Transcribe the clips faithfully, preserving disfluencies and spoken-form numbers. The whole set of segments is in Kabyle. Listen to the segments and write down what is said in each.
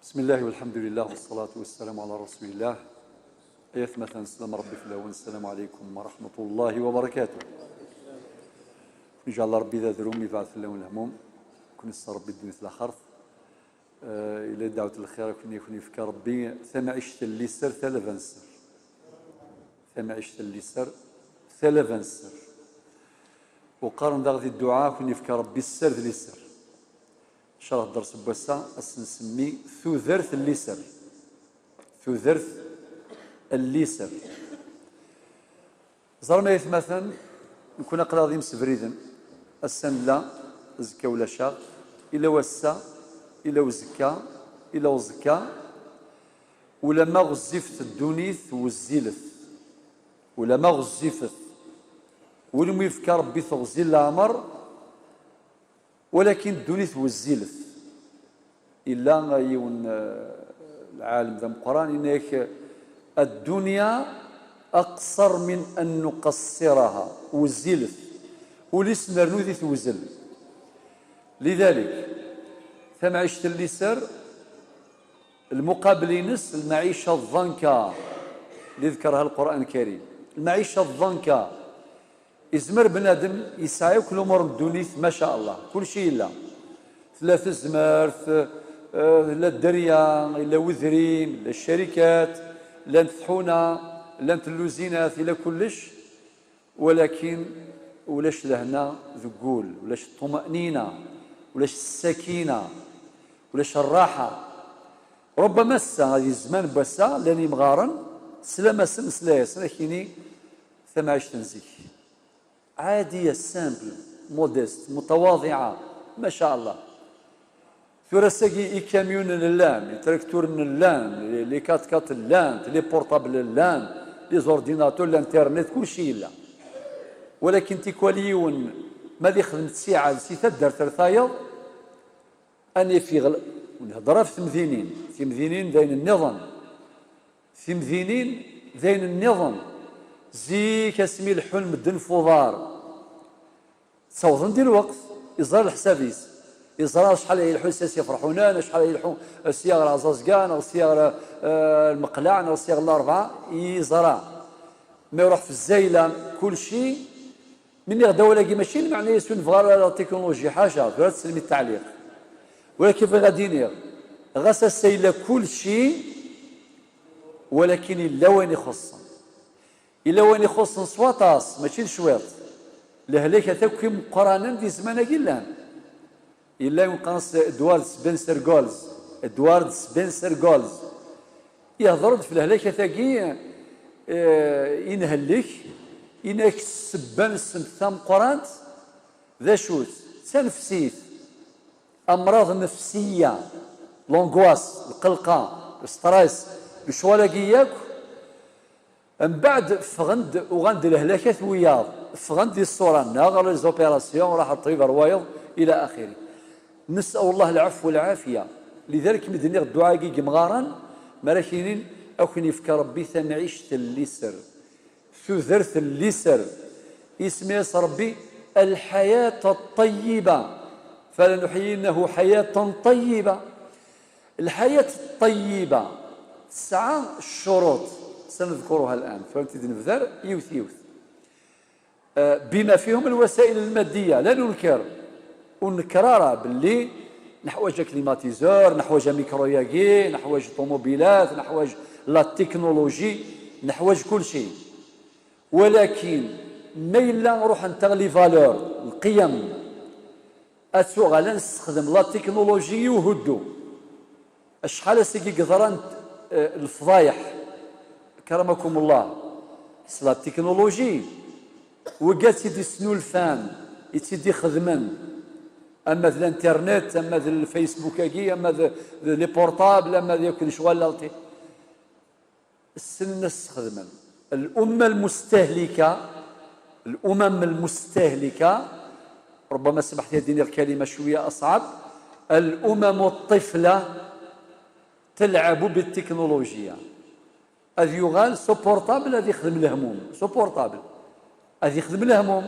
بسم الله والحمد لله والصلاة والسلام على رسول الله. Ay atmaten, sslam Ṛebbi fell-awen, ssalamu ɛalaykum wa raḥmatullahi wa barakatuh. Inca Allah Ṛebbi d adrum, ibɛed fell-awen lehmum, ad ken-isseṛ Ṛebbi ddunit laxert. Eh, ila dɛwet lxir, ad ken-, ad ken-yefk Ṛebbi tamɛict n liser, talaba n sser. Tamɛict n liser, talaba n sser. Uqaren daɣ di dduɛa, ad ken-yefk Ṛebbi sser d liser. Ncallah dders n wass-a, ad s-nsemmi tudert n liser. Tudert n liser. Ẓrem ay atmaten, nekkni aql-aɣ d imsebriden. Ass-a nella, azekka ulac-aɣ. Ila wass-a, ila uzekka, ila uẓekka. Ulamma ɣezzifet ddunit, wezzilet. Ulamma ɣezzifet. Win umi yefka Ṛebbi teɣzi n leɛmer, walakin ddunit wezzilet. Illa yiwen, eh, lɛalem d ameqqran, yenna-yak: "الدنيا أقصر من أن نقصرها." Wezzilet. Ul-is nernu di tewzel. Lidalik, tamɛict n liser, lmuqabel-ines, lmaɛica ḍḍanka, li d-ikerha Lqur'an Karim. Lmaɛica ḍḍanka. Izmer bnadem yesɛa akk lumuṛ n ddunit, ma sha Allah, kulci yella. Tella tezmert, eh, tella dderya, yella wedrim, yella ccarikat, llant tḥuna, llant lluzinat, yella kullec. Walakin ulac lehna deg wul, ulac ṭṭumaɛnina, ulac ssakina, ulac rraḥa. Rubbama ass-a, di zzman n wass-a, llan yimɣaren, teslam-asen, nesla-asen, ad ak-yini tamɛict n zik. Ɛadiya, simple, modeste, mutawaḍiɛa, ma sha Allah. Tura ass-agi, ikamyunen llan, itrakturen llan, les, les quatre-quatre llan, les portables llan, les ordinateurs, l'internet, kulci yella. Walakin tikwal yiwen, ma ad ixdem ttiɛad si taddart ar tayeḍ, ad naf iɣel-, ur nhedder ɣef temdinin, timdinin d ayen nniḍen. Timdinin d ayen nniḍen. Zik, asmi leḥḥun medden f uḍar, ttawḍen di lweqt, iẓra leḥsab-is. Iẓra acḥal ay ileḥḥu s At Ferḥunan, acḥal ay ileḥḥu sya ɣer Ɛẓaẓga, neɣ sya ɣer, eh, Lmeqleɛ, neɣ sya ɣer Larebɛa, iẓra. Ma iruḥ f zzayla, kulci, mi nniɣ-d awal-agi, mačči lmeɛna-yas ur nebɣi ara la technologie, ḥaca, tura ad teslem i ttaɛliq. Walakin bɣiɣ ad d-iniɣ, ɣas ass-a yella kulci, walakin yella wayen ixuṣṣen. Yella wayen ixuṣṣen s waṭas, mačči d cwiṭ. Lehlak-a akk imeqqranen di zzman-agi llan. Yella imeqqran-s Edward Spencer Goals. Edward Spencer Goals. Ihḍer-d f lehlak-agi, eh, inhellek, inak ssebba-nsen tameqqrant, d acu-tt? D tanefsit. Amraḍ nefsiya, l'angoisse, lqelqa, le stress, lecɣal-agi yakk. Mbeɛd ffɣen-d, uɣalen-d lehlakat wiyaḍ. Ffɣen-d di ṣṣura-nneɣ, les opérations, raḥ ṭṭbib ar wayeḍ, ila axiri. Nes'al Allah lɛefw walɛafiya. Lidalik mi d-nniɣ dduɛa-agi n yemɣaren, mi ara k-inin, ad ken-yefk Ṛebbi tamɛict n liser. Tudert n liser. Isem-is Ṛebbi الحياة الطيبة، فلنحيينه حياة طيبة. الحياة الطيبة تسعة شروط، سنذكرها الآن، tura ad t-id-nebder yiwet yiwet. Eh, بما فيهم الوسائل المادية، لا ننكر. Ur nenker ara belli neḥwaǧ aklimatiseur, neḥwaǧ amikru-yagi, neḥwaǧ ṭumubilat, neḥwaǧ la technologie, neḥwaǧ kulci. Walakin ma yella ruḥent-aɣ les valeurs, lqiyam, ad tuɣal ad nessexdem la technologie i uhuddu. Acḥal ass-agi i yeḍran, eh, lefḍayeḥ, akramakum Allah, s la technologie. Wigad i tt-id-isnulfan, i tt-id-ixedmen, ama d l'internet, ama d lfacebook-agi, ama d, d les portables, ama d yakk lecɣal-a. Ssnen ad sxedmen. الأمة المستهلكة، الأمم المستهلكة، ربما سمحت لي أن أديني كلمة شوية أصعب، الأمم الطفلة تلعب بالتكنولوجيا. Ad yuɣal s uportable ad ixdem lehmum, s uportable ad ixdem lehmum.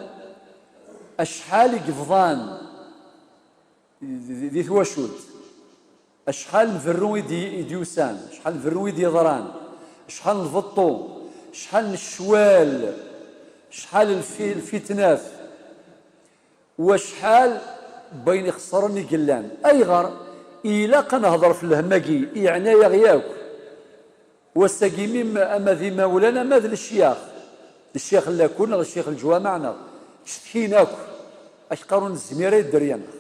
Acḥal i yebḍan di, di, di twacult. Acḥal n berru i d-, i d-yusan, acḥal n berru i d-yeḍran, acḥal n lbeṭṭu, acḥal n ccwal, acḥal n lfi-, lfitnat, u acḥal n wayen ixeṣren i yellan. Ayɣer? Ilaq ad nehḍer f lhemm-agi, yeɛna-yaɣ yakk. Wass-agi, mi m-, ama d imawlan, ama d lecyax, lecyax n lakul neɣ lecyax n leǧwameɛ, neɣ ttcetkin akk, ad k-qqaren ur nezmir ara, yedder-yaneɣ.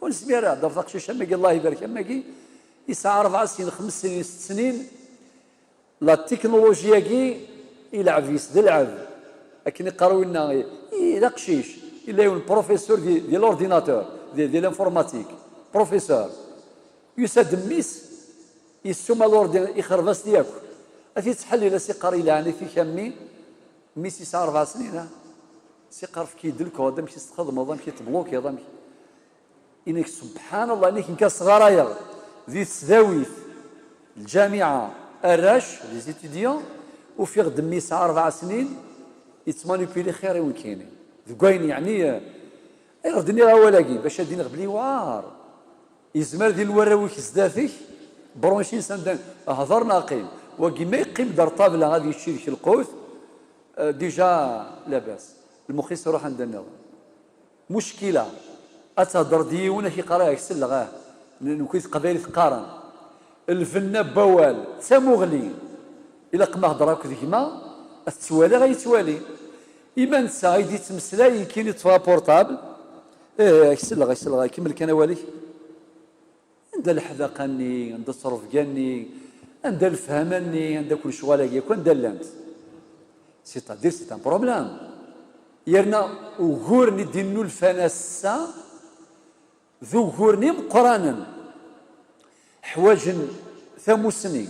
Ur nezmir ara, ḍerf aqcic am wagi, Allah ibarek, am wagi, yesɛa rebɛa snin, xems snin, sett snin, la technologie-agi, ilɛeb yes, d lɛeb. Akken iqqar winna, i, i, d aqcic, yella yiwen professeur di, di l'ordinateur, di, di l'informatique, professeur. Yusa-d mmi-s, yessuma l'ordi, ixreb-as-t yakk. Ad t-yettḥellil, ad s-iqqar: "Ilɛan-ik a mmi." Mmi-s yesɛa rebɛa snin, ha? Ad s-iqqar: "Efk-iyi-d lkod, amek i s-txedmeḍ, amek i teblukiḍ, amek?" Inek: "Subḥan Allah, inek nekk ad sɣarayeɣ di tesdawit, lǧamiɛa, arrac, les étudiants, ufiɣ-d mmi yesɛa rebɛa snin, yettmanipuli xir i nekkini." Deg wayen, yeɛni, eh, ayɣer d-nniɣ awal-agi? Bac ad d-iniɣ belli yewɛer. Yezmer din warraw-ik zdat-k, branchis anda hder neɣ qqim. Wagi ma yeqqim-d ar ṭṭabla ad yečč yid-k lqut, eh, déjà labas. Lmux-is iruḥ anda nniḍen. Muckila, ad thedreḍ d yiwen ad k-iqqar: "Ah, ak selleɣ, ah, n-, nekk d teqbaylit qqaren." Lbenna n wawal d tamuɣli. Ilaq ma hedreɣ akked gma, ad tettwaliɣ, ad yettwali. Ima netta ay d-yettmeslay, yekkini ṭṭfeɣ aportabl, "Eh, ak selleɣ, ak selleɣ, kemmel kan awal-ik." Anda leḥdaqa-nni, anda ttrebga-nni, anda lefhama-nni, anda kul lecɣal-agi akk, anda llant? C'est-à-dire, c'est un problème. Yerna uguren i d-innulfan ass-a d uguren imeqqranen. Ḥwajen tamussni,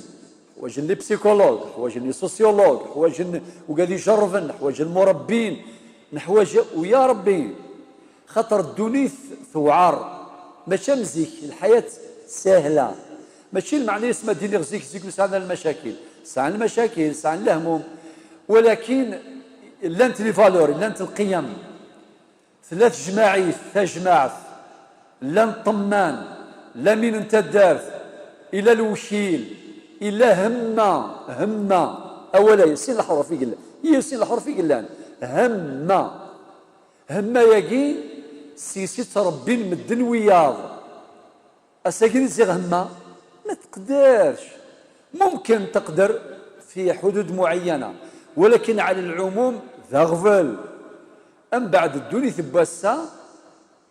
ḥwajen les psychologues, ḥwajen les sociologues, ḥwajen wigad ijerrben, ḥwajen lmurabbiyen, neḥwaǧ, u ya Ṛebbi, xaṭer ddunit tewɛer, mačči am zik, lḥayat sahla. Mačči lmeɛna-yas ma d-iniɣ zik, zik ur sɛan ara lmacakil. Sɛan lmacakil, sɛan lehmum, walakin llant les valeurs, llant lqiyam. Tella tejmaɛit, tajmaɛt, llan ṭṭemman, llan min n taddart, illa lewkil, illa hemma, hemma, awal-agi, sin leḥruf i yellan, yir sin leḥruf i yellan, hemma. Hemma-yagi, s-yes i ttrebbin medden wiyaḍ. Ass-agi i ziɣ hemma, ma teqderc. ممكن تقدر في حدود معينة، ولكن على العموم d aɣbel. Mbeɛd ddunit n wass-a,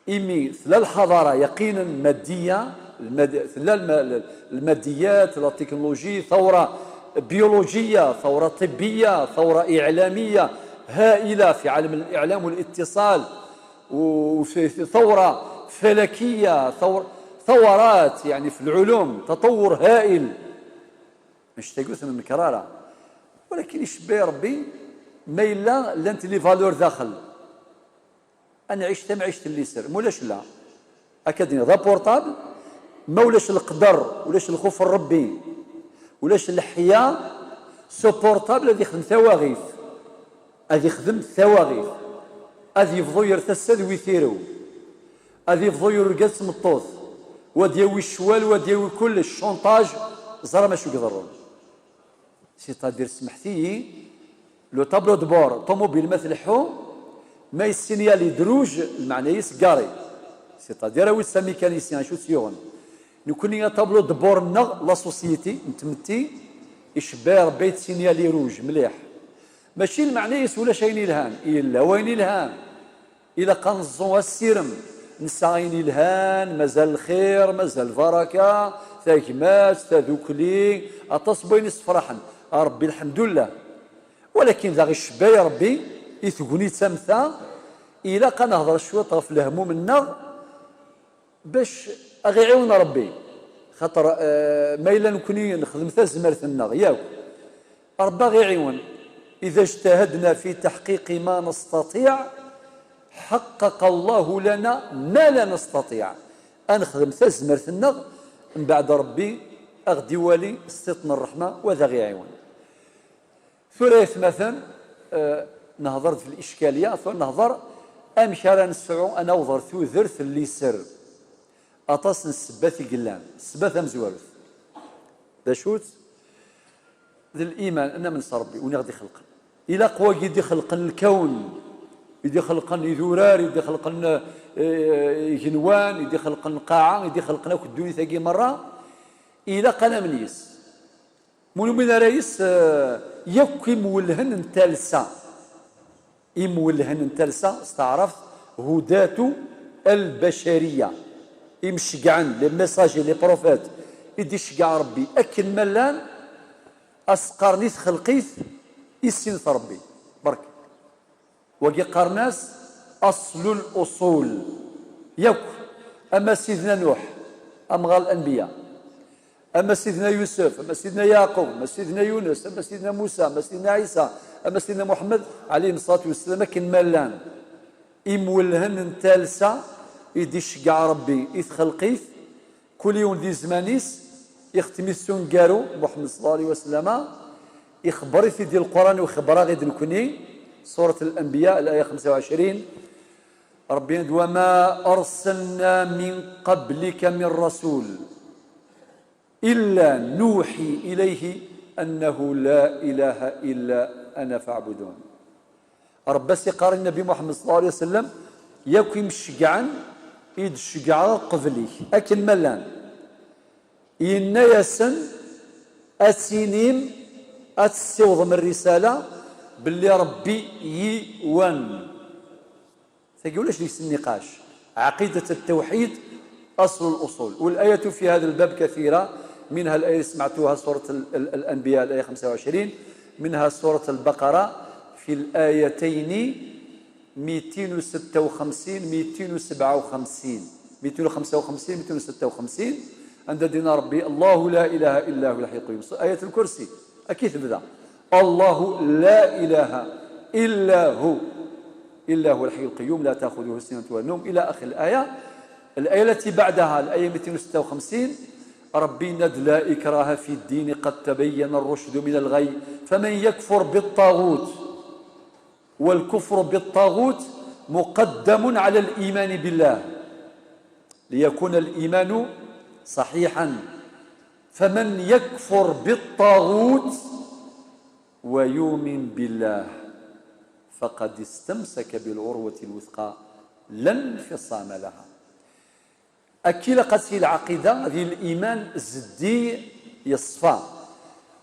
imi tella lḥaḍara yaqinen maddiya, lmad-, tella lma-, lmadiyat, la technologie, ثورة بيولوجية، ثورة طبية، ثورة إعلامية هائلة في عالم الإعلام والاتصال. وفي ثورة فلكية، ثور-، ثورات يعني في العلوم، تطور هائل. مش تقول ثم مكرارة. ولكن يشبه ربي ما إلا لانت لي فالور داخل. أنا عشت ما عشت اللي سر، مولاش لا. أكاديمي ذا بورتابل، ما ولاش القدر، ولاش الخوف الربي، ولاش الحياة، سو بورتابل هذه خدمة واغيث. Ad ixdem tawaɣit, ad yebḍu yer tassa d wi tirew, ad yebḍu yer urgaz d tmeṭṭut, wa d-yawi ccwal, wa d-yawi kullec, cunṭaj, ẓer am acu yeḍerrun. C'est-à-dire, smeḥt-iyi, le tableau de bord, ṭumubil ma tleḥḥu, ma yessinyali-d rouge, lmeɛna-is garé. C'est-à-dire, awi-d s amécanicien, acu tt-yuɣen. Nekkni atablu d bord-nneɣ, la société n tmetti, icebba Rebbi yettsinyali rouge mliḥ. Mačči lmeɛna-is ulac ayen ilhan, yella wayen ilhan. Ilaq ad neẓẓu assirem, nesɛa ayen ilhan, mazal lxir, mazal lbaraka, tagmat, tadukli, aṭas n wayen issefraḥen. A Rebbi, lḥemdullah. Walakin daɣ icebba Rebbi i tegnit am ta, ilaq ad nehder cwiṭ ɣef lehmum-nneɣ, bac aɣ-iɛiwen Rebbi. Xaṭer, eh, ma yella nekni nexdem tazmert-nneɣ, yakk, Rebbi aɣ-iɛiwen. إذا اجتهدنا في تحقيق ما نستطيع، حقق الله لنا ما لا نستطيع. Ad nexdem tazmert-nneɣ, mbeɛd Rebbi aɣ-d-iwali s tiṭ n ṛṛeḥma, wa ad aɣ-iɛiwen. Tura, aytmaten, eh, nehḍer-d f lickaliya, tura nehḍer amek ara nesɛu ad naweḍ ɣer tudert n liser. Aṭas n ssebbat i yellan. Ssebba tamezwarut d acu-tt? D liman, ad namen s Ṛebbi, win i ɣ-d-ixelqen. Ilaq wagi i d-ixelqen lkawn, i d-ixelqen idurar, i d-ixelqen, eh, igenwan, i d-ixelqen lqaɛa, i d-ixelqen akk ddunit-agi merra, ilaq ad namen yis. Munmin ara yis, eh, yakk imwellhen n talsa. Imwellhen n talsa s taɛrabt, hudatu al-bacariya. Imceggɛen, les messagers, les prophètes, i d-iceggeɛ Ṛebbi akken ma llan, a s-qqaren i txelqit, i sin n Ṛebbi. Berk. Wagi qqaren-as aṣlul uṣul. Yakk, ama Sidna Nuḥ, amɣar l-anbiya, ama Sidna Yusef, ama Sidna Yaqub, ama Sidna Yunus, ama Sidna Musa, ama Sidna Ɛisa, ama Sidna Muḥemmed, ɛalayhim ṣṣalatu wassalam, akken ma llan imwellhen n talsa i d-iceggeɛ Ṛebbi i txelqit, kul yiwen di zzman-is, ixtem-it s uneggaru, Muḥemmed ṣalla Llahu ɛalayhi wa sallama, ixebber-it-id di Lquran u ixebber-aɣ-id nekni, Surat Al-Anbiya, الآية خمسة وعشرين, Ṛebbi yenna-d: وما أرسلنا من قبلك من رسول إلا نوحي إليه أنه لا إله إلا أنا فاعبدون. Ṛebbi as-iqqar i Nnbi Muḥemmed ṣalla Llahu ɛalayhi wa sallam, yakk imceggɛen i d-ceggɛeɣ qbel-ik, akken ma llan. Yenna-yasen, ad tinim, ad tessiwḍem rrisala, belli Ṛebbi yiwen. Tagi ulac deg-s nniqac. عقيدة التوحيد أصل الأصول. والآيات في هذا الباب كثيرة، منها الآية اللي سمعتوها، سورة ال-، ال-، الأنبياء، الآية خمسة وعشرين، منها سورة البقرة في الآيتين ميتين وستة وخمسين، ميتين وسبعة وخمسين، ميتين وخمسة وخمسين، ميتين وستة وخمسين، عند دين ربي: الله لا إله إلا هو الحي القيوم. آية الكرسي، أكيد تبدأ: الله لا إله إلا هو، إلا هو الحي القيوم، لا تأخذه سنة ولا نوم، إلى آخر الآية. الآية التي بعدها، الآية ميتين وستة وخمسين، ربي يناد: لا إكراه في الدين، قد تبين الرشد من الغي، فمن يكفر بالطاغوت، والكفر بالطاغوت مقدم على الإيمان بالله، ليكون الإيمان صحيحا، فمن يكفر بالطاغوت ويؤمن بالله فقد استمسك بالعروة الوثقى لا انفصام لها. Akka ilaq ad tili lɛaqida, di liman zeddi yeṣfa.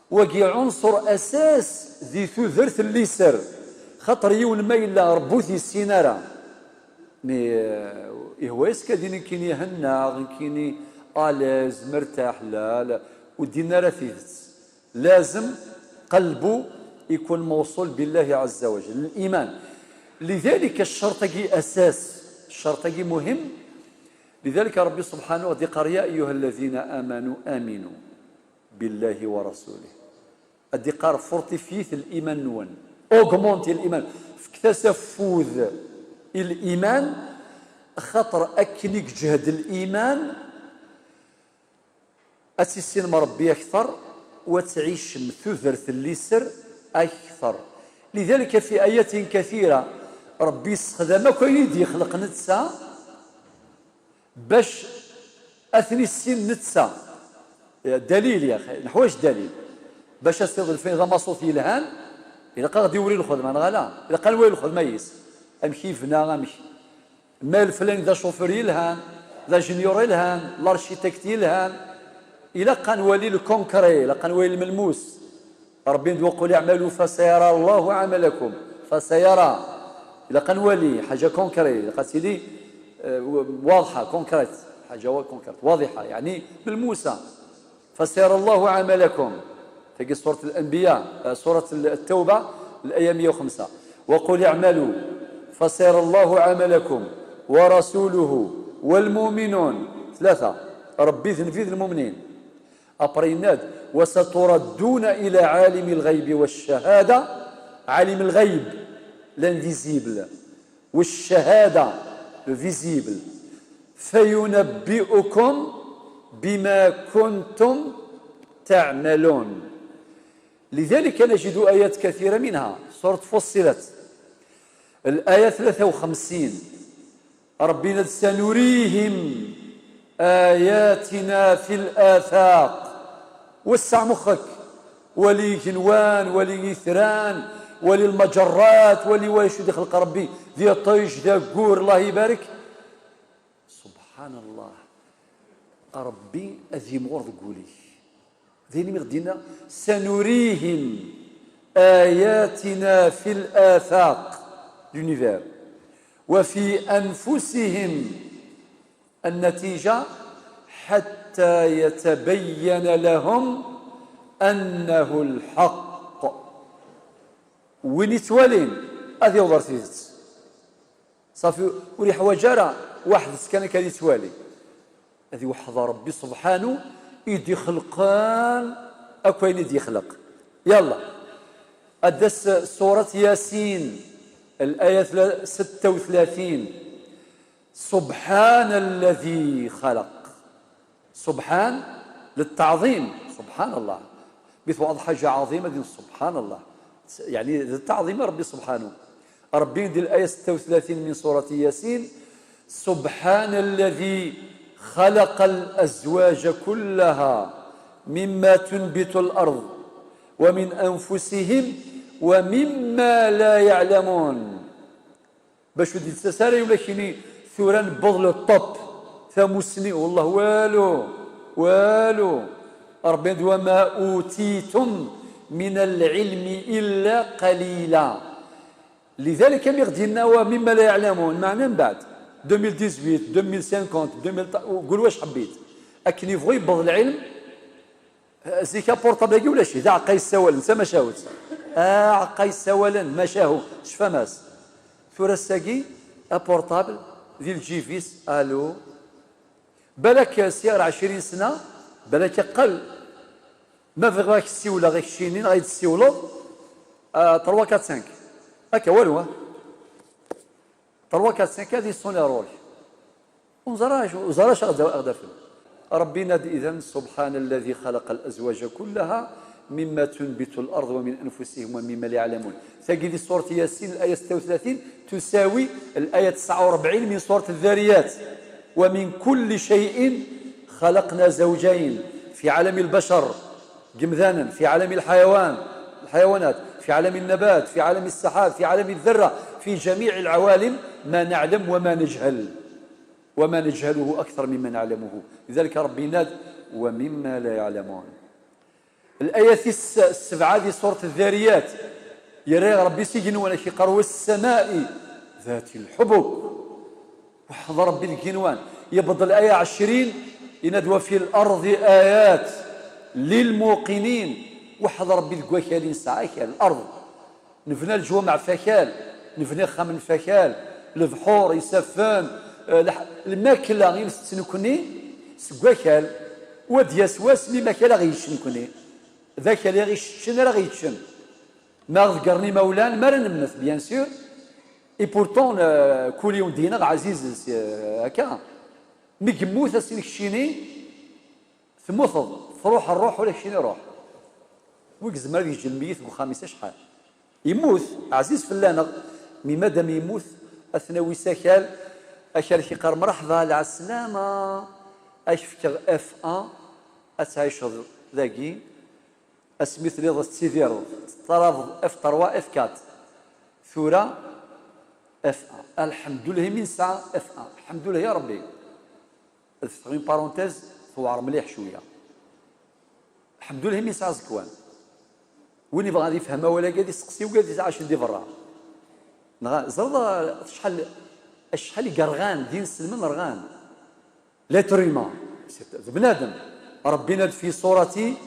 Wagi ɛunṣur asas di tudert n liser. Xaṭer yiwen ma yella Ṛebbi ur t-yessin ara, mais, euh, ihwa-yas kan ad yini nekkini hennaɣ, nekkini à l'aise, mertaḥ, la, la, ur d-yenni ara tidet. لازم قلبه يكون موصول بالله عز وجل، الإيمان. لذلك الشرط-agi أساس، الشرط-agi مهم. لذلك ربي سبحانه ad iqqar: يا أيها الذين آمنوا آمنوا بالله ورسوله. Ad iqqar: fortifiez-t الإيمان-nwen. Augmentez الإيمان. Fket-as afud i liman, xaṭer akken i yeǧhed liman, ad tissinem Ṛebbi akteṛ, u ad tɛicem tudert n liser akteṛ. لذلك في آيات كثيرة Ṛebbi yessexdam akk ayen i d-yexleq netta bac ad ten-issin netta. Dalil, ya xi, neḥwaǧ dalil. Bac ad s-tiḍelfin d amaṣut yelhan, ilaq ad ɣ-d-iwri lxedma, neɣ ala? Ilaq ad nwali lxedma-is. Amek i yebna, amek. Ma leflan d acufur yelhan, d ajenyur yelhan, l'architecte yelhan, ilaq ad nwali le concret, ilaq ad nwali lmelmus. Ṛebbi yenna-d: وقل اعملوا فسيرى الله عملكم. فسيرى. Ilaq ad nwali ḥaǧa concret, ilaq ad tili, eh, واضحة, concrète, ḥaǧa wa-, concrète, واضحة, يعني ملموسة. فسيرى الله عملكم. Tagi سورة الأنبياء، آه، سورة التوبة، الآية مية وخمسة. وقل اعملوا فسيرى الله عملكم ورسوله والمؤمنون. Tlata. Ṛebbi d Nnbi d lmumnin. Après yenna-d: وستردون إلى عالم الغيب والشهادة. عالم الغيب, l'invisible. والشهادة, le visible. فينبئكم بما كنتم تعملون. لذلك نجد آيات كثيرة منها سورة فصلت، الآية ثلاثة وخمسين، ربي ينادي: سنريهم آياتنا في الآفاق. وسع مخك، wali igenwan, wali itran, wali lmaǧerrat, wali wacu d-ixleq Rebbi, d iṭij, d aggur, Allah ibarek. Subḥan Allah. Rebbi ad yimɣur deg wul-ik. D ayen i ɣ-d-yenna: سنريهم آياتنا في الآفاق, l'univers, وفي أنفسهم, النتيجة, حتى يتبين لهم أنه الحق. Win yettwalin ad yaweḍ ɣer tidet. Ṣafi, ur yeḥwaǧ ara waḥed kan akka ad yettwali. Ad iweḥḥed Rebbi subḥanu i d-ixelqen akk ayen i d-yexleq. Yalla, ad d-tas surat Yasin, الآية ستة وثلاثين. سبحان الذي خلق. سبحان للتعظيم، سبحان الله. Mi tewɛeḍ ḥaǧa ɛḍima, ad d-tiniḍ سبحان الله. Yeɛni d ttaɛḍim i Rebbi subḥanu. Rebbi di الآية ستة وثلاثين من سورة ياسين: سبحان الذي خلق الأزواج كلها مما تنبت الأرض ومن أنفسهم ومما لا يعلمون. Bac ur d-yettas ara ula kini tura newweḍ le top, tamussni, والله walu, walu. Rebbi yenna-d: وما أوتيتم من العلم إلا قليلا. Lidalik, am i ɣ-d-yenna ومما لا يعلمون, meɛna mbeɛd, deux mille dix-huit, deux mille cinquante, deux mille, qul wac ḥebbit. Akken yebɣu yewweḍ lɛilm, Zik aportable-agi ulac-it, d aɛeqqa yessawalen, d tamacahut. Aɛeqqa yessawalen, macahu, tecfam-as. Tura ass-agi, aportable di lǧib-is, alu. Balak sya ɣer ɛecrin sna, balak iqqel. Ma bɣiɣ ad k-ssiwleɣ i keččini, neɣ ad yi-d-ssiwleḍ, ah, trois, quatre, cinq. Akka, walu, ah. Trois, quatre, cinq, ad yessuni ɣer ɣur-k. Ur neẓra acu, ur neẓra acu ad ɣ-d-afen. Rebbi yenna-d: إذن سبحان الذي خلق الأزواج كلها مما تنبت الأرض ومن أنفسهم ومما لا يعلمون. Tagi di surat Yasin, الآية ستة وثلاثين, تساوي الآية تسعة وأربعين من سورة الذاريات: ومن كل شيء خلقنا زوجين. في عالم البشر, deg yimdanen, في عالم الحيوان, الحيوانات, في عالم النبات, في عالم السحاب, في عالم الذرة, في جميع العوالم ما نعلم وما نجهل. وما نجهله أكثر مما نعلمه. Lidalik Rebbi yenna-d: ومما لا يعلمون. L'ayat tis sebɛa di surat Ddariyat, yerra Rebbi s igenwan, ak-yeqqar: والسماء ذات الحبك. Weḥḥed Rebbi deg igenwan. Yewweḍ l'aya ɛecrin, yenna-d: وفي الأرض آيات للموقنين. Weḥḥed Rebbi deg wakal, i nesɛa akal, الأرض. Nebna leǧwameɛ f akal, nebna ixxamen f akal, lebḥur, isaffen, eh, lḥ-, lmakla i nsett nekni seg wakal, u ad d-yas wass mi makal a ɣ-yečč nekni. D akal i ɣ-yeččen ara ɣ-yeččen. Ma ɣ-ḍeggren imawlan, mi ara nemmet, bien sûr, et pourtant, eh, kul yiwen deg-neɣ ɛziz, eh, akka. Mi yemmut ass-nni keččini, Temmuteḍ, truḥ ṛṛuḥ, ula keččini ṛuḥ. Wi izemren ad yeǧǧ lmeyyet deg uxxam-is acḥal? Yemmut, ɛziz fell-aneɣ, mi madam yemmut, ad t-nawi s akal, akal k-iqqar: "Mreḥba, lɛeslama, ad k-fkeɣ F un, ad tɛiceḍ dagi, asmi telliḍ tettidireḍ, teṭṭalabeḍ F trois, F quatre. Tura, F un. Alḥemdullah imi nesɛa F un. Alḥemdullah ya Ṛebbi." Ad fetḥeɣ une parenthèse, tewɛer mliḥ cwiya. Lḥemdullah imi nesɛa aẓekwan. Win yebɣan ad yefhem awal-agi, ad isteqsi wigad iɛacen di berra. Neɣ, ẓreḍ acḥal, acḥal i yerɣan d inselmen, rɣan. L'être humain, c'est, d bnadem. Ṛebbi yenna-d fi surati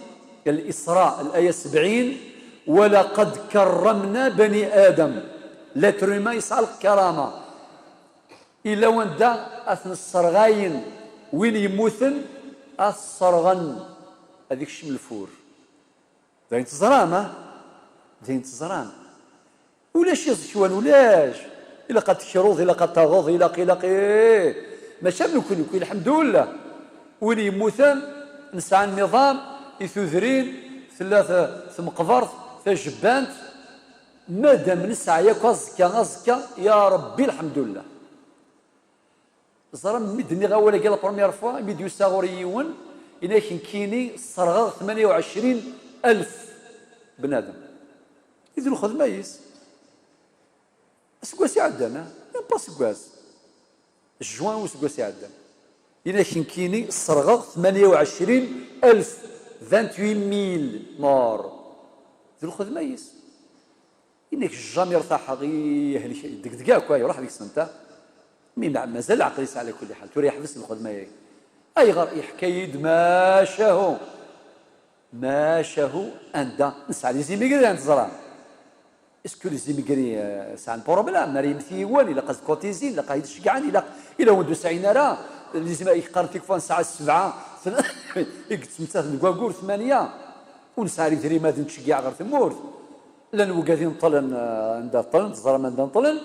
Al-Isra, l'aya sebɛin: "Wa laqad karramna bani Adam." L'être humain yesɛa lkarama. Illa wanda ad ten-sserɣayen win yemmuten, ad t-sserɣen, ad ikcem lfur. D ayen teẓram, ah? D ayen teẓram. Ulac iẓekwan, ulac. Ilaq ad tekruḍ, ilaq ad taɣeḍ, ilaq, ilaq, ih. Mačči am nekni, nekni, lḥemdullah. Win yemmuten, nesɛa nniḍam, i tudrin, tella t-, tmeqbert, tajebbant. Madam nesɛa yakk aẓekka, aẓekka, ya Ṛebbi, lḥemdullah. Ẓran mi d-nniɣ awal-agi la première fois, mi d-yusa ɣur-i yiwen, yenna-k nekkini sserɣeɣ tmanya u ɛecrin alef bnadem. I d lxedma-is. Aseggas iɛeddan, ah, même pas aseggas. Juin useggas iɛeddan. Yenna-k nekkini sserɣeɣ tmanya u ɛecrin alef, vingt-huit mille morts. D lxedma-is. Yenna-k jamais rtaḥeɣ, yehlek, degdeg akk, iruḥ deg-sent, ah. Mi ma-, mazal leɛqel-is ɛla kulli ḥal, tura yeḥbes lxedma-yagi. Ayɣer? Yeḥka-yi-d macahu. Macahu, anda nesɛa les immigrés, anda teẓra. Est-ce que les immigrés, euh, sɛan problème? Mi ara yemmet yiwen, ilaq ad kotizin, ilaq ad ceggɛen, ilaq, ila win ur sɛin ara, les immigrés i yeqqaren tikwal nesɛa sebɛa, i yettmettaten deg wayyur, tmanya, ur nesɛi ara idrimen ad nceggɛen ɣer tmurt. Llan wigad ineṭṭlen, euh, anda ṭṭlen, teẓram anda ṭṭlen,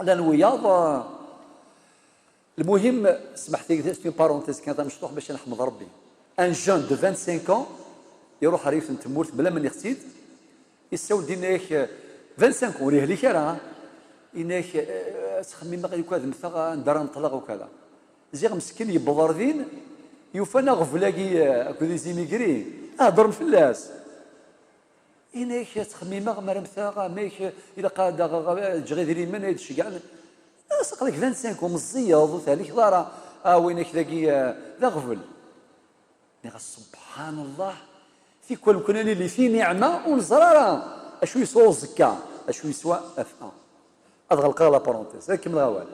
llan wiyaḍ, euh, Lmuhim, smeḥ-iyi, c'est une parenthèse kan tamecṭuḥt bac ad neḥmed Rebbi. Un jeune de vingt-cinq ans, iruḥ ɣer yiwet n tmurt, bla ma nniɣ-tt-id, yessawel-d, yenna-ak, vingt-cinq ans, ur yehlik ara, ah. Yenna-ak, eh, ttxemmimeɣ lukan ad mmteɣ, anda ara neṭleɣ ukala. Ziɣ meskin yewweḍ ɣer din, yufa-n aɣbel-agi, eh, akked les immigrés, heddren fell-as. Yenna-ak, ttxemmimeɣ mi ara mmteɣ, amek ilaq ad aɣeɣ, ad ǧǧeɣ idrimen, ad ceggɛen. As aql-ak vingt-cinq ans, meẓẓiyeḍ, ur tehlikeḍ ara. Ah, win-ak dagi, eh, d aɣbel. Nniɣ-as, subḥan Allah, tikwal mkun ad nili fi niɛma ur neẓri ara acu yeswa uẓekka, acu yeswa afa. Ad ɣelqeɣ la parenthèse, ad kemmleɣ awal.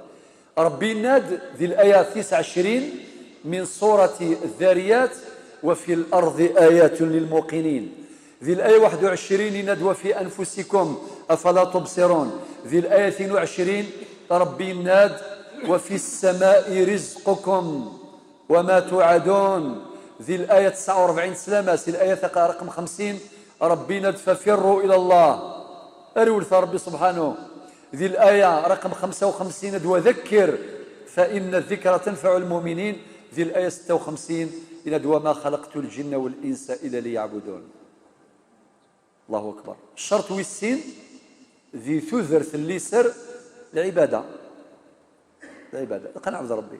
Rebbi yenna-d di l'aya tis ɛecrin min surati Dhariyat, وفي الأرض آيات للموقنين. Di l'aya waḥed u ɛecrin yenna-d, وفي أنفسكم أفلا تبصرون. Di l'aya tnin u ɛecrin, Rebbi yenna-d, وفي السماء رزقكم وما توعدون. Di l'aya tesɛa u rebɛin, teslam-as, di l'aya taqa-, raqem xemsin, Rebbi yenna-d, ففروا إلى الله. Rewlet ɣer Rebbi subḥanu. Di l'aya raqem xemsa u xemsin yenna-d, وذكر فإن الذكرى تنفع المؤمنين. Di l'aya setta u xemsin yenna-d, وما خلقت الجن والإنس إلا ليعبدون. Allahu akbar. Ccerṭ wis sin di tudert n liser, lɛibada. Lɛibada. Ilaq ad neɛbed Rebbi.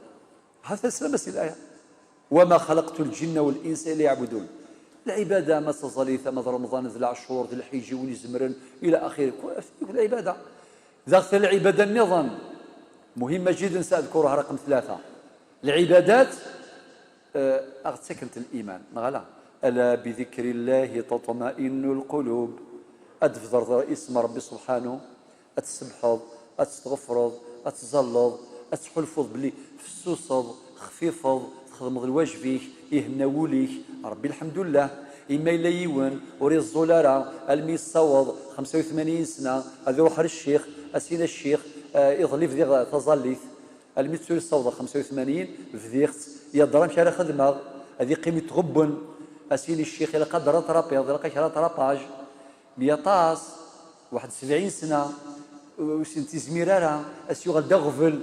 Ha-t-a teslam-as di l'aya. وما خلقت الجن والإنس إلا ليعبدون. Lɛibada, ma d taẓallit, ma d Remḍan, d leɛcur, d lḥiǧ i win izemren, ila axiri. Ku-, lɛibada. Daɣ lɛibada nniḍen. مهمة جدا سأذكرها رقم ثلاثة. Lɛibadat, eh, a ɣ-ttakent liman, neɣ ala? ألا بذكر الله تطمئن القلوب. Ad tbedreḍ isem n Rebbi subḥanu, ad tessebḥeḍ, ad testɣefreḍ, ad tẓalleḍ, ad tḥulfuḍ belli fessuseḍ, xfifeḍ, txedmeḍ lwajeb-ik, ihenna wul-ik, Rebbi lḥemdullah. Imi yella yiwen ur iẓẓul ara almi yessaweḍ xemsa u tmanyin sna, ad iruḥ ar ccix, ad s-yini a ccix, eh, iḍelli bdiɣ taẓallit. Almi d tura ssawḍeɣ xemsa u tmanyin, bdiɣ-tt, yadder amek ara xedmeɣ, ad iqqim itɣebben, a s-yini ccix, ilaq ad rattrapiḍ, ilaq-ak rattrapage, mi aṭas, waḥed sebɛin sna, ur s-tizmir ara, a s-yuɣal d aɣbel,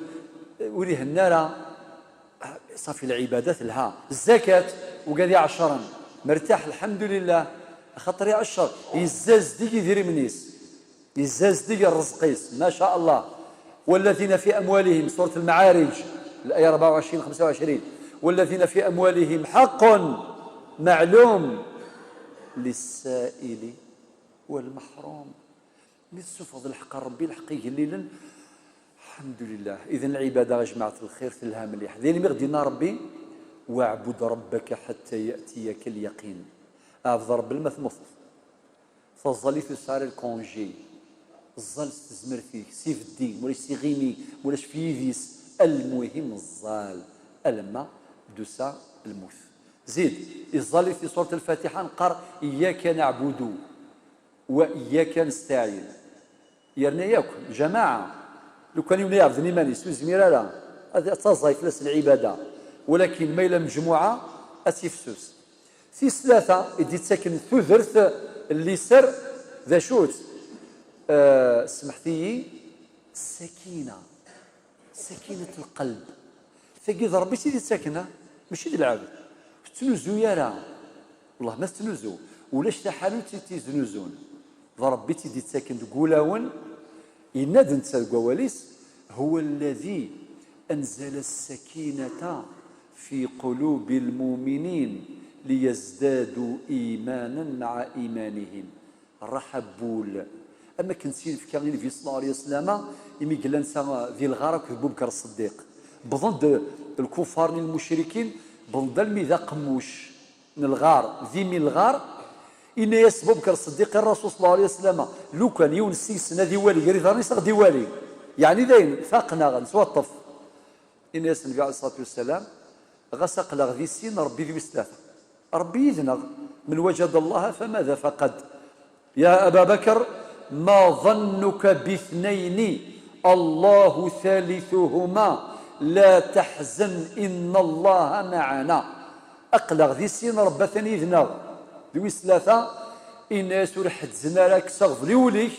ur ihenna ara. Ṣafi, lɛibada telha. Zzakat, ugad iɛecren, mertaḥ, lḥemdulillah, axaṭer iɛeccer, yezzazdig idrimen-is. Yezzazdig rrezq-is, ma sha Allah. والذين في أموالهم، سورة المعارج، الآية أربعة وعشرين، خمسة وعشرين، والذين في أموالهم حق معلوم للسائل والمحروم. Mi tessufɣeḍ lḥeqq n Rebbi, lḥeqq igellilen, lḥemdulillah. Idan lɛibada, a jmaɛt lxir, telha mliḥ. D ayen mi ɣ-d-yenna Rebbi, واعبد ربك حتى يأتيك اليقين. Ɛbed Rebbi alma temmuteḍ. Taẓallit ur tesɛi ara lkunji. Ẓẓal s tezmert-ik, s ibeddi, ma ulac s iɣimi, ma ulac f yidis. Almuhim, ẓẓal alamma d-tusa lmut. Zid, iẓẓal-it di surat Lfatiḥa, neqqar: إياك نعبد وإياك نستعين. Yerna yakk, lǧamaɛa, lukan yiwen iɛebden iman-is, ur yezmir ara ad, ad taẓay fell-as lɛibada, walakin ma yella mejmuɛa, ad tt-yefsus. Tis tlata i d-yettaken tudert n liser, d acu-tt? Eh, smeḥt-iyi, sakina. Sakinat lqelb. Tagi d Rebbi i tt-id-yettaken, ha? Mačči d lɛebd. Ur tettnuzu ara. Wellah ma tettnuzu. Ulac taḥanut i tt-yeznuzun. D Rebbi i tt-id-yettaken deg wulawen. Yenna-d netta deg wawal-is: هو الذي أنزل السكينة في قلوب المؤمنين ليزدادوا إيمانا مع إيمانهم. Rraḥa n wul. Am akken s-yefka i Nnbi ṣella Llahu ɛalayhi wa sallam, imi yellan sa di lɣar akked Bubekr Ṣeddiq. Wwḍen-d lkufar n lmucrikin, wwḍen-d almi d aqemmuc n lɣar, d imi n lɣar, yenna-yas Bubekr Ṣeddiq i Rrasul ṣella Llahu ɛalayhi wa sallam, lukan yiwen seg-sen ad iwali gar iḍarren-is, ad ɣ-d-iwali. Yeɛni dayen, faqen-aɣ, nettwaṭṭef. Yenna-yas Nnbi ɛalayhi ṣṣalatu wa ssalam, ɣas aql-aɣ di sin, Ṛebbi d wis tlata. Ṛebbi yid-neɣ. من وجد الله فماذا فقد. يا أبا بكر، ما ظنك باثنين الله ثالثهما لا تحزن إن الله معنا. Aql-aɣ di sin, Ṛebbi atan yid-neɣ. D wis tlata, yenna-yas ur ḥezzen ara, kkes aɣbel i wul-ik,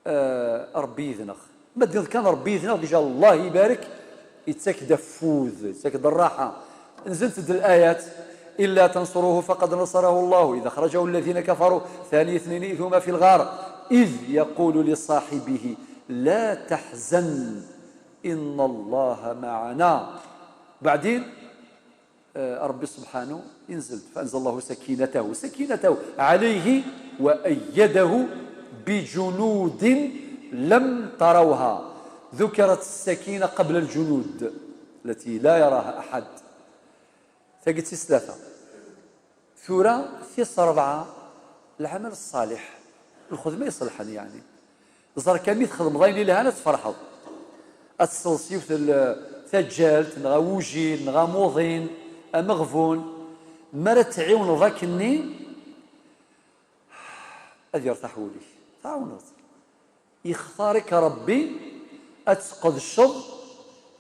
eh, Ṛebbi yid-neɣ. Ma d-nniḍ kan Ṛebbi yid-neɣ, déjà Allah ibarek, yettak-d afud, yettak-d rraḥa. Nzent-d layat, إلا تنصروه فقد نصره الله إذ أخرجه الذين كفروا ثاني اثنين إذ هما في الغار إذ يقول لصاحبه لا تحزن إن الله معنا. Beɛdin, eh, Ṛebbi subḥanu yenzel-d, فأنزل الله سكينته، سكينته عليه وأيده بجنود لم تروها. ذكرت السكينة قبل الجنود التي لا يراها أحد. Tagi d tis tlata. Tura, tis ṛebɛa, lɛamal ṣṣaliḥ, lxedma iṣelḥen, yeɛni. Ẓer kan mi txedmeḍ ayen ilhan, ad tferḥeḍ. Ad tesleḍ s yiwet n taǧǧalt, neɣ agujil, neɣ amuḍin, ameɣbun. Mi ara tɛiwneḍ akkenni, ad yertaḥ wul-ik. Tɛawneḍ. Yextar-ik Ṛebbi ad tqedceḍ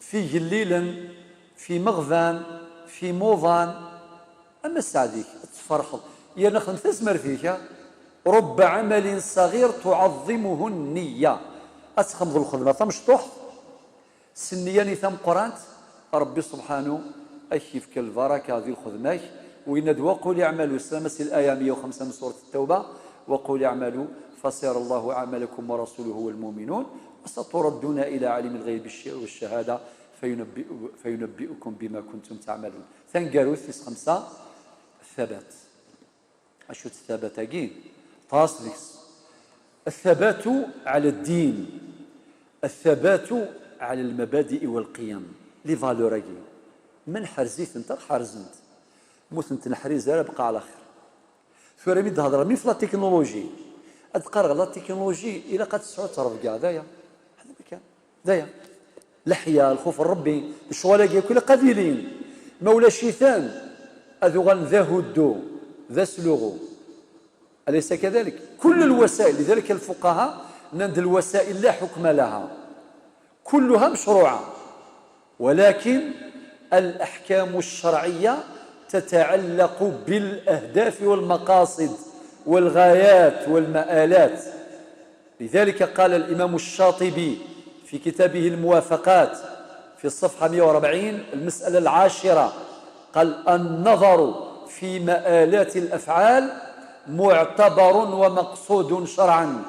f igellilen, f imeɣban, f imuḍan. Ama sseɛd-ik, ad tferḥeḍ. Yerna xdem tazmert-ik, a. رب عمل صغير تعظمه النية. Ad txedmeḍ lxedma tamecṭuḥt, s nniya-nni tameqqrant, Ṛebbi subḥanu ad k-yefk lbaraka di lxedma-k. Winna d وقل اعملوا, slam-as i laya meyya u xemsa n surat Ttawba, وقل اعملوا فسيرى الله عملكم ورسوله والمؤمنون وستردون إلى عالم الغيب والشهادة فينبئ-, فينبئكم بما كنتم تعملون. Taneggarut, tis xemsa, thabat. Acu-tt thabat-agi? Ṭṭas deg-s. الثبات على الدين، الثبات على المبادئ والقيم. Les valeurs-agi, ma nḥerz-itent, ad ḥerzent. Ma ur tent-neḥriz ara, bqa ɛla xir. Tura mi d-hedreɣ mi f la technologie, ad d-qqareɣ la technologie ilaq ad tesɛu ttrebga, d aya. Hada ma kan. D aya. Leḥya, lxuf n Ṛebbi, lecɣal-agi akk ilaq ad ilin. Ma ulac-iten, ad uɣalen d ahuddu, d asluɣu. أليس كذلك؟ كل الوسائل، لذلك الفقهاء nnan-d الوسائل لا حكم لها، كلها مشروعة، ولكن الأحكام الشرعية تتعلق بالأهداف والمقاصد والغايات والمآلات. لذلك قال الإمام الشاطبي في كتابه الموافقات في الصفحة مية وأربعين، المسألة العاشرة، قال: النظر في مآلات الأفعال معتبر ومقصود شرعا.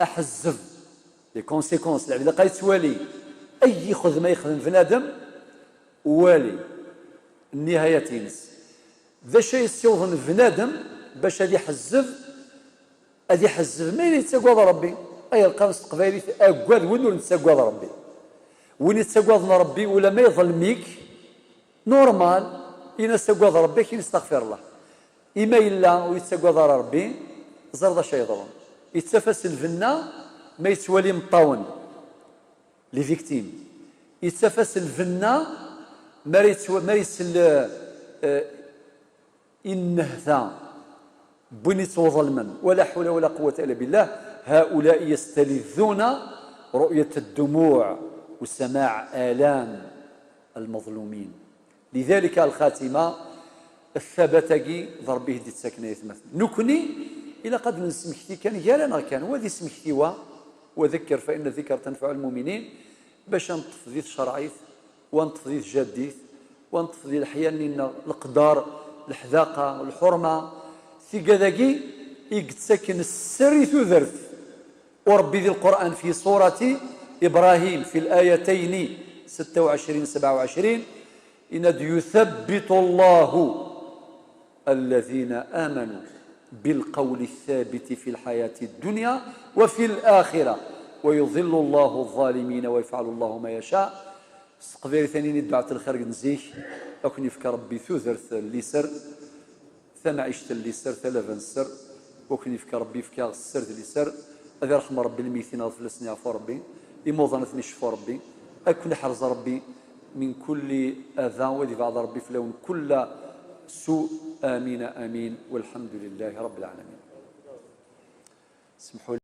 Aḥezzeb, les conséquences, lɛibad ilaq ad yettwali. Ay xedma yexdem bnadem, wali nnihayat-ines. D acu ay yessiwḍen bnadem bac ad iḥezzeb, ad iḥezzeb ma yella yettagad Ṛebbi? Ay lqam s teqbaylit, aggad win ur nettagad Ṛebbi. Win yettagaden Ṛebbi, ulamma iḍlem-ik, normal, ini-as agad Ṛebbi, akin istaɣfir Allah. Ima yella ur yettagad ara Ṛebbi, ẓer d acu ay yeḍran. Yettaf-as lbenna ma yettwali imeṭṭawen, les victimes. Yettaf-as lbenna mi ara yettwa-, mi ara isell, eh, i nnehta n win yettwaḍelmen. ولا حول ولا قوة إلا بالله. هؤلاء يستلذون رؤية الدموع وسماع آلام المظلومين. لذلك الخاتمة, الثبات-agi d Ṛebbi i d-yettaken, ay atmaten. Nekni, ilaq ad nesmekti kan gar-aneɣ kan, wa ad ismekti wa, وذكر فإن الذكرى تنفع المؤمنين, bac ad neṭṭef di tcerɛit, wa neṭṭef di tjaddit, wa neṭṭef di leḥya-nni-nneɣ, leqder, leḥdaqa, lḥurma. Tigad-agi i yettaken sser i tudert. U Ṛebbi di Lqur'an, في سورة Ibrahim fi l-ayatayn ستة وعشرين سبعة وعشرين, yenna-d: يثبت الله الذين آمنوا بالقول الثابت في الحياة الدنيا وفي الآخرة ويضل الله الظالمين ويفعل الله ما يشاء. S teqbaylit-agi i dduɛt lxir n zik, ad ken-yefk Ṛebbi tudert n liser, tamɛict n liser, talaba n sser, ad ken-yefk Ṛebbi, yefk-aɣ sser d liser, ad irḥem Ṛebbi lmeytin, ad fell-asen yeɛfu Ṛebbi, imuḍan ad ten-icfu Ṛebbi, ad ken-iḥrez Ṛebbi من كل أذى, ad ibɛed Ṛebbi fell-awen كل سوء. آمين، آمين، والحمد لله رب العالمين. Semḥu